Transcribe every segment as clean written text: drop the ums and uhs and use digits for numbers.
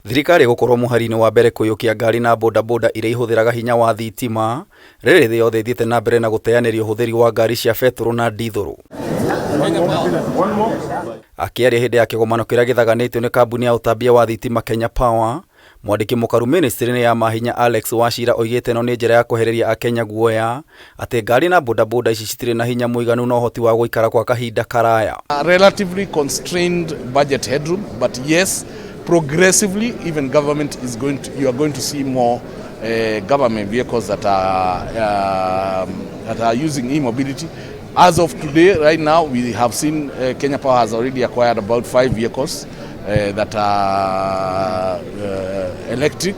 Thirikari ĩgũkorwo mũhari-inĩ wa mbere kũiyũkia ngari na bodaboda iria ihũthĩraga hinya wa thitima, rĩrĩ thĩ yothe ĩthiĩte na mbere na gũteanĩria ũhũthĩri wa ngari cia betũrũ na ndithũrũ. Akĩaria hĩndĩ ya kĩgomano kĩrĩa gĩthaganĩtio nĩ kambuni ya ũtambia wa thitima Kenya Power, mwandĩki mũkaru mĩnĩstrĩ-inĩ ya mahinya Alex Wachira oigĩte ĩno nĩ njĩra ya kwehereria akenya guoya atĩ ngari na bodaboda ici citirĩ na hinya mũiganu na ũhoti wa gũikara kwa kahinda karaya. Relatively constrained budget headroom, but yes, progressively even government is going to, you are going to see more government vehicles that are using e-mobility. As of today, right now, we have seen Kenya Power has already acquired about five vehicles that are electric.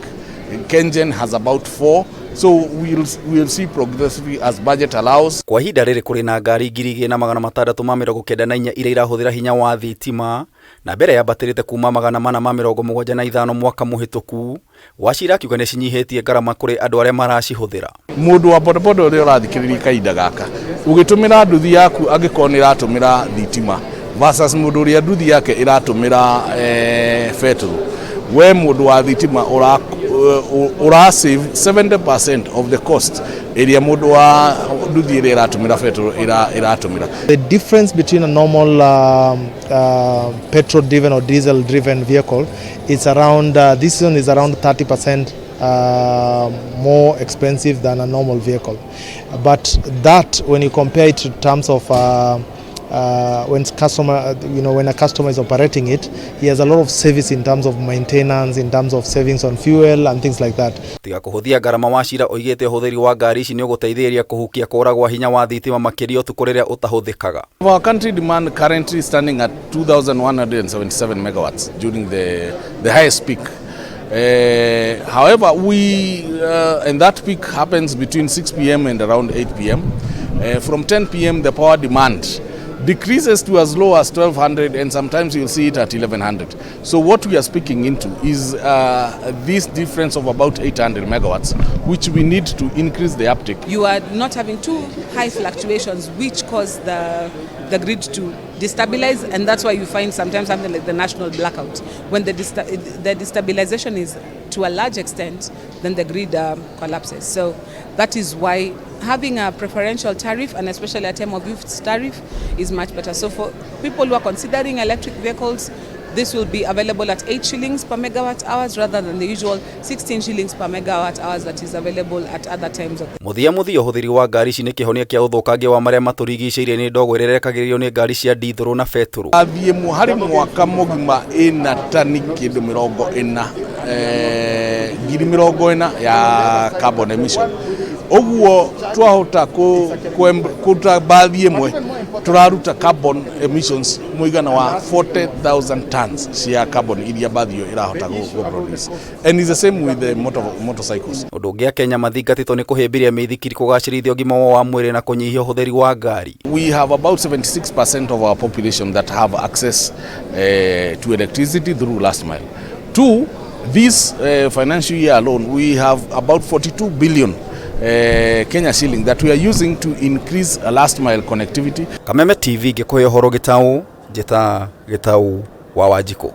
KenGen has about four. So we'll see progressively as budget allows. Kwa ihinda rĩrĩ kũrĩ na ngari 2694 iria irahũthĩra hinya wa thitima na mbere yambatĩrĩte kuma 475 mwaka mũhĩtũku. Wachira akiuga nĩ cinyihĩtie ngarama kũrĩ andũ arĩa maracihũthĩra. Mũndũ wa bodaboda ũrĩa ũrathikĩrĩria kahinda gaka, ũgĩtũmĩra nduthi yaku angĩkorwo nĩ ĩratũmĩra thitima versus mũndũ ũrĩa nduthi yake ĩratũmĩra betũrũ, we mũndũ wa thitima ũra save 70% of the cost ĩrĩa mũndũ wa nduthi ĩrĩa ĩratũmĩra betũrũ ĩratũmĩra. The difference between a normal petrol driven or diesel driven vehicle is around, this one is around 30% more expensive than a normal vehicle. But that, when you compare it in terms of when customer, you know, when a customer is operating it, he has a lot of service in terms of maintenance, in terms of savings on fuel and things like that. Tiga kũhũthia ngarama, Wachira oigĩte ũhũthĩri wa ngari ici nĩ ũgũteithĩrĩria kũhukia kũra gwa hinya wa thitima, makĩria ũtukũ rĩrĩa ũtahũthĩkaga. Our country demand currently standing at 2,177 megawatts during the highest peak. However, we and that peak happens between 6 p.m. and around 8 p.m. From 10 p.m. the power demand decreases to as low as 1200, and sometimes you'll see it at 1100. So what we are speaking into is this difference of about 800 megawatts, which we need to increase the uptake. You are not having too high fluctuations which cause the grid to destabilize, and that's why you find sometimes something like the national blackout. When the destabilization is to a large extent, then the grid collapses. So that is why having a preferential tariff, and especially a time of use tariff, is much better. So for people who are considering electric vehicles, this will be available at 8 shillings per megawatt hours rather than the usual 16 shillings per megawatt hours that is available at other times of the Mũthia mũthia, ũhũthĩri wa ngari ici nĩ kĩhonia kĩa ũthũkangia wa marĩa matũrigicĩirie nĩ ndogo ĩrĩa ĩrekagĩrĩrio nĩ ngari cia ndithũrũ na betũrũ. Athiĩ harĩ mwaka mũgima ĩna tani kĩndũ 40, 40,000 ya carbon emission. Ũguo twahota kũruta mbathi ĩmwe, tũraruta carbon emissions mũigana wa 40,000 tons cia carbon iria mbathi ĩyo ĩrahota gũ produce, and it's the same with the motorcycles. Ũndũ ũngĩ akenya mathingatĩtwo nĩ kũhĩmbĩria mĩithikiri kũgacĩrithia ũgima wao wa mwĩrĩ na kũnyihia ũhũthĩri wa ngari. We have about 76% of our population that have access to electricity through last mile. Two, this financial year alone, we have about 42 billion Kenya shilling that we are using to increase last mile connectivity. Kameme TV ngĩkũhe ũhoro gĩtaũ, njĩta Gĩtaũ wa Wanjikũ.